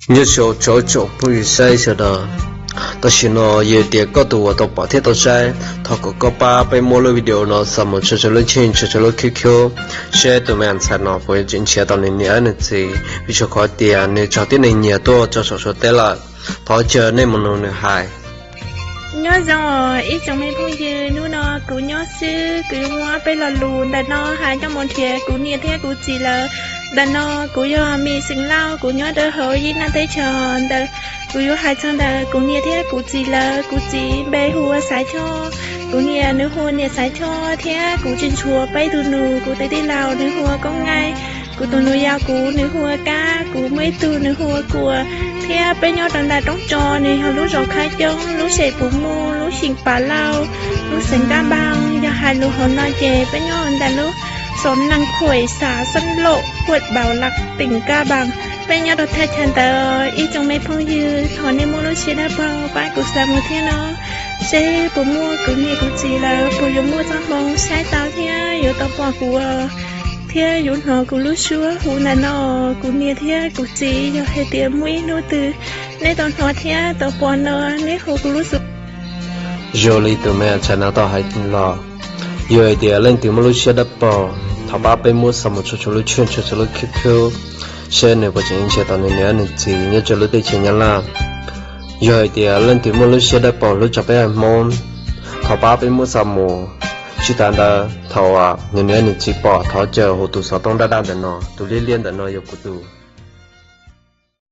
Nyob zoo tsoom phooj ywg saib sawv daws, tam sim no yog tias koj tus uas tau pom thiab tau saib, thov kom koj pab peb muab lub video no xa mus tso rau lub cheej, tso rau lub Q Q, seb tus me ntxhais no puas yuav tseem nrhiav tau nws niam nws txiv, vim rau qhov tias nws raug tib neeg nyiag tuaj tso saum Suav teb lawm. Thov caw nej mus mloog nws hais. Nyob zoo ib tsoom me phooj ywg, hnub no kuv nyob xwb, kuv yuav muab peb lo lus ntawm no hais coj mus nrhiav kuv niam thiab kuv txiv lawv. Ntawm no kuv yog Me Xeem Lauj, kuv nyob rau hauv Yij Naj teb chaws ntawd. Kuv yuav hais txog ntawm kuv niam thiab kuv txiv lawv. Kuv txiv npe hu ua Xaiv Choj, kuv niam nws hu ua niam Xaiv Choj, thiab kuv tsis ntshua peb tug nus, kuv tus tij laug nws hu ua Koob Nqaij, kuv tus nus yau kuv nws hu ua Kab, kuv muaj ib tug nws hu ua Kuam, thiab peb nyob rau ntawm Roob Tso, nws yog lub zos Khab Coob, lub sem Pus Muj, lub xyeem Pas Lauj, lub xeev Kab Npaas. Yog hais lus hauv no ces peb nyob ntawm lub xov Naj Khuam, xav Xab Lauj, huam Npaus Las, teem Kab Npaas. Peb nyob rau thaj chaw ntawd, ib tsoom me phooj ywg, thov nej muab lub siab dawb paug pab kuv xa mus thiab no, seb puas muaj kuv niam kuv txiv lawv, puas yuav muaj txoj hmoo saib tau thiab yuav tau pom kuv, thiab yuav hnov kuv lub suab hu ntawm no. Kuv niam thiab kuv txiv, yog hais tias muaj ib hnub twg nej tau hnov thiab tau pom no, nej hu kuv lub xov. Zoo li tus me ntxhais no tau hais los, yog hais tias leej twg muaj lub siab dawb paug, thov pab peb muab xa mus tso rau lub cheej, tso rau lub Q Q, seb nws puas tseem nrhiav tau nws niam nws txiv nyob rau lub teb chaws Nyab Laj. Yog hais tias leej twg muaj lub siab dawb paug hlub tshaj peb haiv Hmoob, thov pab peb muab xa mus. Tsis tas ntawd, thaum uas nws niam nws txiv pom, thov caw hu tus xov tooj daj daj ntawm no, tus liab liab ntawm no yog kuv tus.